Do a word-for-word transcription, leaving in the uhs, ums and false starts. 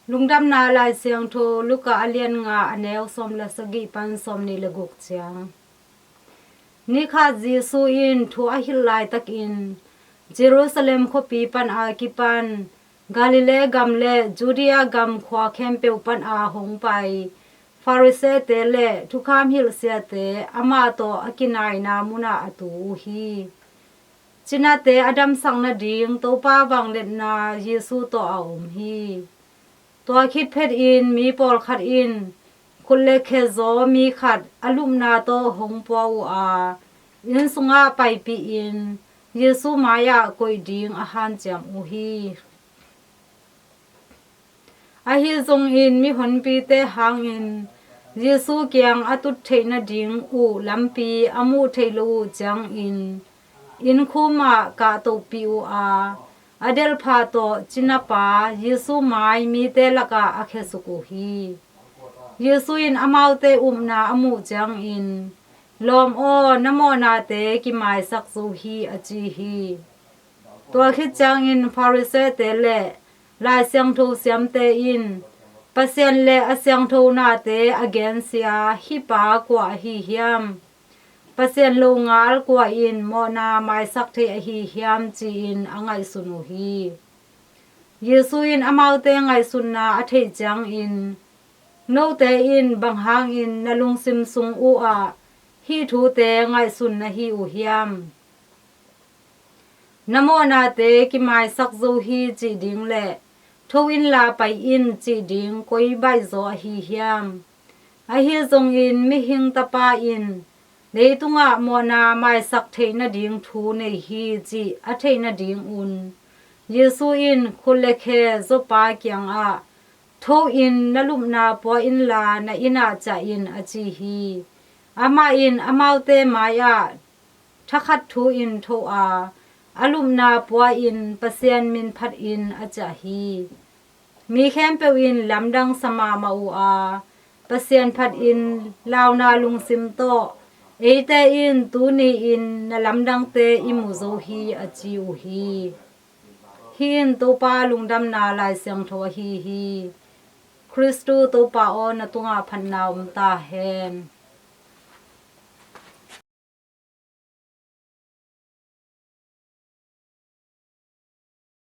Lungdamna Lai Siangtho Luka a lian nga, a neu sawm le sagih pan sawm nih le guk ciang. Nikhat Jesu in thu a hilh laitakin Jerusalem khuapi pan a kipan Galilee gam le Judea gam khua khempeuh pan a hong pai Pharisee-te le thukham hilhsiate amah tawh a kinaina munah a tu uh hi. Cinate a damsak nading Topa vangliatna Jesu tawh a om hi. Tua khit phetin mi pawlkhat in khut le khe zaw mi khat a lupna tawh hong pua uh a, inn sungah paipihin Jesu mai-ah koih ding a hanciam uh hi. Ahi zongin mihonpite hangin Jesu kiang a tut theih nading uh lampi a muh theih loh uh ciangin innkhum ah kahtohpih uh a, a delhphah tawh cinapa Jesu mai mite lakah a khesuk uh hi. Jesu in amaute upna a muh ciangin, "Lawm aw, na mawhnate kimaisak zo hi," a ci hi. Tua khit ciangin Pharisee-te le Lai Siangtho siamte in, "Pasian le a siangtho nate a gensia hih pa kua ahi hiam? Pasian longal kua in mawhna maisak thei ahi hiam?" ci-in a ngaihsun uh hi. Jesu in amaute ngaihsutna a theih ciangin, "Note in bang hangin na lungsim sung uh ah hih thute ngaihsun na hi uh hiam? 'Na mawhnate kimaisak zo hi,' cih ding le 'Tho inla pai in,' cih ding koi baihzaw ahi hiam? Ahi zongin Mihing Tapa in leitungah mawhna maisak theih nading thu nei hi, cih a theih nadingun Jesu in khut le khe zawpa kiangah, 'Tho in, na lupna pua inla na innah ciah in,' a ci hi. Amah in amaute mai-ah thakhat thu-in tho a, a lupna pua-in Pasian min phatin a ciah hi. Mi khempeuh in lamdang sa mahmah uh a, Pasian phatin launa lungsim tawh, "Eite in tuni-in na lamdangte i mu zo hi," a ci uh hi. Hih in Topa Lungdamna Lai Siangtho ahi hi. Khristu Topa aw, na tungah phatna om ta hen.